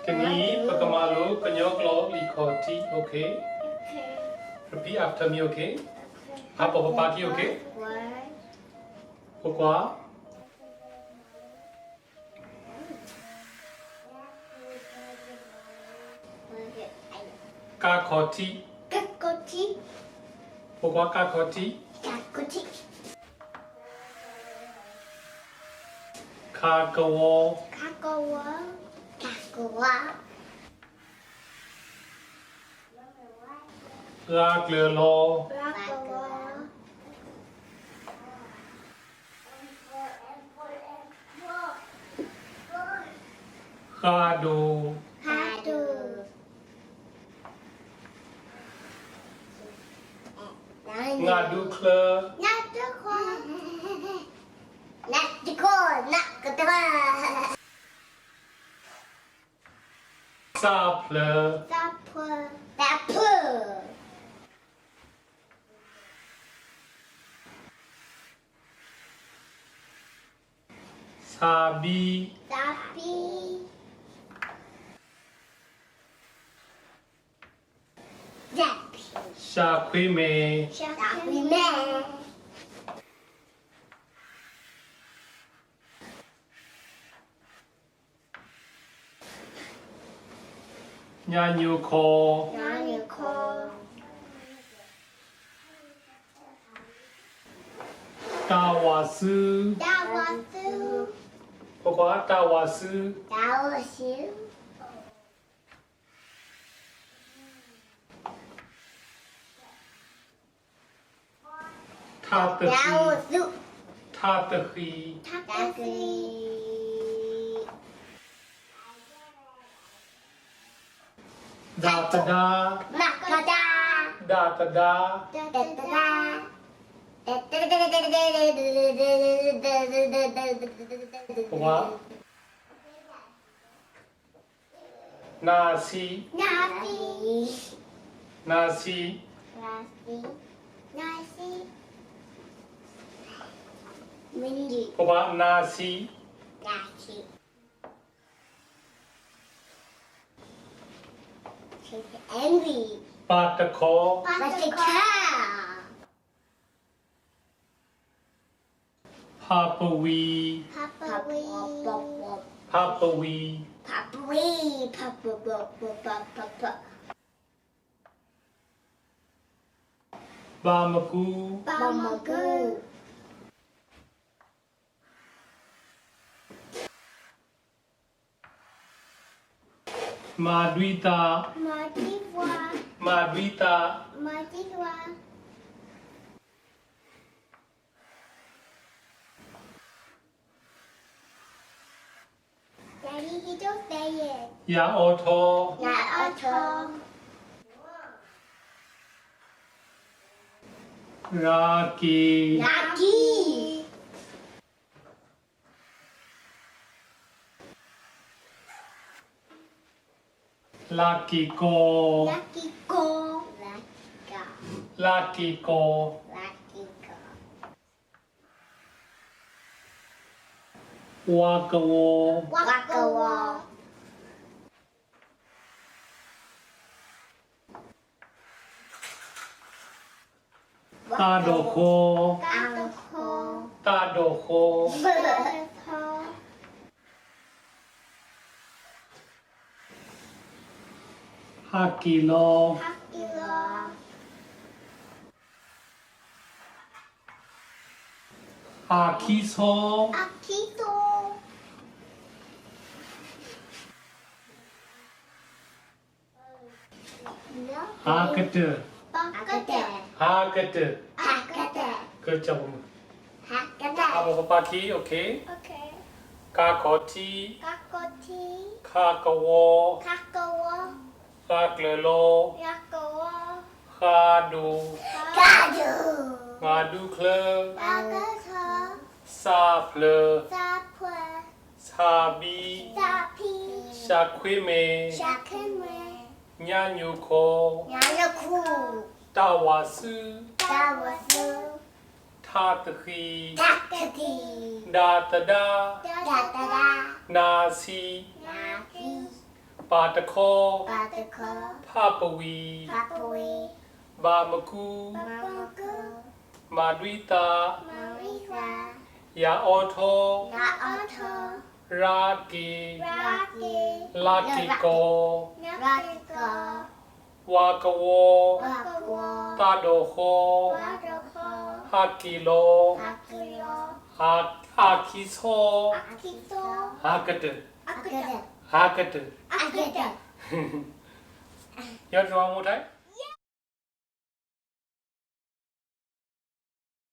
တနံၤအံၤ ပကမၤလိကညီကျိာ်လံာ်ခီၣ်ထံး, okay? Repeat after me, okay? ဟးပိာ်ပပၢ်ခံ, okay? ကွၢ်ကွၢ်. ကါခီၣ်ထံး. ကါခီၣ်ထံး. ကွၢ်ကွၢ်, ကါခီၣ်ထံး. ကါခီၣ်ထံး. ခးကဝီၤ. ခးကဝီၤ. ခးကဝီၤ. ဂၤကျၢၤလီၤ. ဂၤကျၢၤလီၤ. ဃးဒိၣ်. ဃးဒိၣ်. နးဒူချၢ. နးဒူချၢ. နးဒူချၢ, နးဒူချၢ. သးဖျၢၣ်. သးဖျၢၣ်. သးဖျၢၣ်. သးဘံ. သးဘံ. သးဘံ. သးခွံမဲာ်. သးခွံမဲာ်. ညါညိၣ်ခီ. ညါညိၣ်ခီ. တၢ်ဝးစု. တၢ်ဝးစု. ကွၢ်ကွၢ်, တၢ်ဝးစု. တၢ်ဝးစု. ထးတဃံ. ထးတဃံ. ထးတဃံ. ဒၣ်သဒါ. ဒၣ်သဒါ. ဒၣ်သဒါ. ဒၣ်သဒါ. နၤဆံး. နၤဆံး. နၤဆံး. နၤဆံး. နၤဆံး. နၤဆံး. ပာ်တခီ. ပာ်တခီ. ဖးပဝံၤ. ဖးပဝံၤ. ဖးပဝံၤ. ဖးပဝံၤ. ဘၣ်မကု. ဘၣ်မကု. မၤဒွံသး. မၤဒွံသး. မၤဒွံသး. မၤဒွံသး. ယၤအီထီ. ယၤအီထီ. ရၤက့ၤ. ရၤက့ၤ. လၤက့ၤကီ. လၤက့ၤကီ. လၤက့ၤကီ. ဝါကဝီၤ. ဝါကဝီၤ. တၢ်ဒိၣ်ဃီ. တၢ်ဒိၣ်ဃီ. တၢ်ဒိၣ်ဃီ. ဟးက့ၤလီၤ. ဟးက့ၤလီၤ. ဟးခံဆီ. ဟးခံဆီ. ဟးကတၢၢ်. ဟးကတၢၢ်. ဟးကတၢၢ်. ဟးကတၢၢ်. ပပၢ်ခံ, okay. ကါခီၣ်ထံး. ကါခီၣ်ထံး. ခးကဝီၤ. ခးကဝီၤ. ဂၤကျၢၤလီၤ. ဂၤကျၢၤလီၤ. ဃးဒိၣ်. ဃးဒိၣ်. နၤဒူချၢ. နၤဒူချၢ. သးဖျၢၣ်. သးဖျၢၣ်. သးဘံ. သးဘံ. သးခွံမဲာ်. သးခွံမဲာ်. ညါညိၣ်ခီ. ညါညိၣ်ခီ. တၢ်ဝးစု. တၢ်ဝးစု. ထးတဃံ. ထးတဃံ. ဒၣ်သဒါ. ဒၣ်သဒါ. နၤဆံး. နၤဆံး. ပၢ်တခီ, ဖၣ်ပဝံၤ, ဘၣ်မကူ, မၤဒွံသး, ယၤအီထီ, ရးက့ၤ, လးက့ၤကီၤ, ဝါကဝီၤ, သးဒီၣ်ဃီ, ဟးက့ၤလီၤ, အခံဆီ, ဟးကတၢၢ်, ဟးကတၢၢ်, ယီၤတရီ one more time.